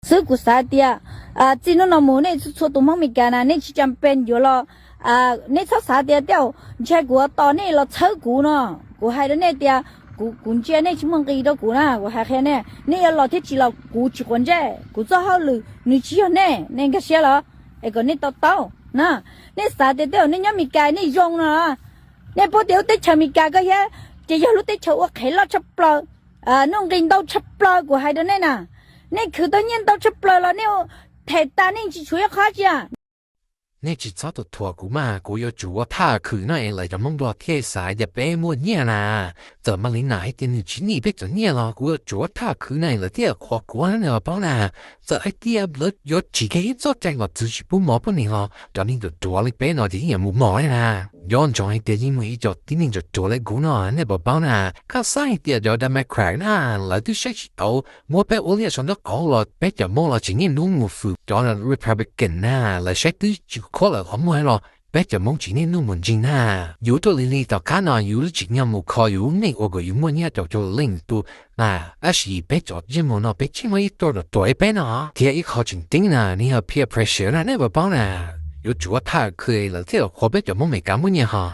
Xwb kuv xav tias txij hnub no mus nej txhua tus Hmoob Meskas na nej tsis cam pes yuav los, nej txhob xav tias tej zaum ntshai kuv tos nej los txhawb kuv no. Kuv hais rau nej tias kuv kuv ntsia nej tsis muaj nqis rau kuv na, kuv hais qhia nej, nej yuav los thiab tsis los kuv tsis quav ntsej, kuv txoj hauj lwm nws tsis yog nej, nej nkag siab los, es kom nej to taub na. Nej xav tias tej zaum nej nyob Meskas nej zoo no, nej paub tias lub teb chaws Meskas ko thiab ces yog lub teb chaws ua qhev loj tshaj plaws, nuj nqis ntau tshaj plaws, kuv hais rau nej na, nej khwv tau nyiaj ntau tshaj plaws los nej them tas nej tsis tshuav ib qho tsi. Nej tsis txhob tus thuam kuv mas, kuv yuav tsum ua thaj khwv no es lawv cov Hmoob Nplog thiaj xav tias peb muaj nyiaj na. Txawm Malina hais tias nws tsis nij peb cov nyiaj los kuv yuav tsum ua thaj khwv no es lawv thiaj qhuas kuv na, nej puas paub na. Txawm hais tias lawv yuav tsim kiag ib txoj cai kom txwv tsis pub mov pub neeg los cov neeg ruam ruam li peb no ces yeej yuav mus mos li na. Nco ntsoov hais tias yeej muaj ib co tib neeg ruam ruam li kuv no, nej puas paub na. Koj xav hais tias cov Democrat na, lawv twb saib tsis taus muab peb ua liaj sau nraub qaum los peb cov Hmoob los tseem niaj hnub mus fwm cov Republican na, lawv saib twb tsis khuab lawv qhov muag los peb cov Hmoob tseem niaj hnub mus ntseeg na. Yus tuaj li li tom qab no yus lub tseem nyog mus kho yus lub neej ua kom yus muaj nyiaj caum cuaj leej tus na, tab sis peb cov ntsej muag no peb tseem muaj ib tug ruam ruam li peb no. Thiab ib qho tseem ceeb na, nws yog peer pressure na, nej puas paub na. Yuav tsum ua thaj khwv lawv thiaj qhuas peb cov Hmoob Meskas muaj nyiaj ho.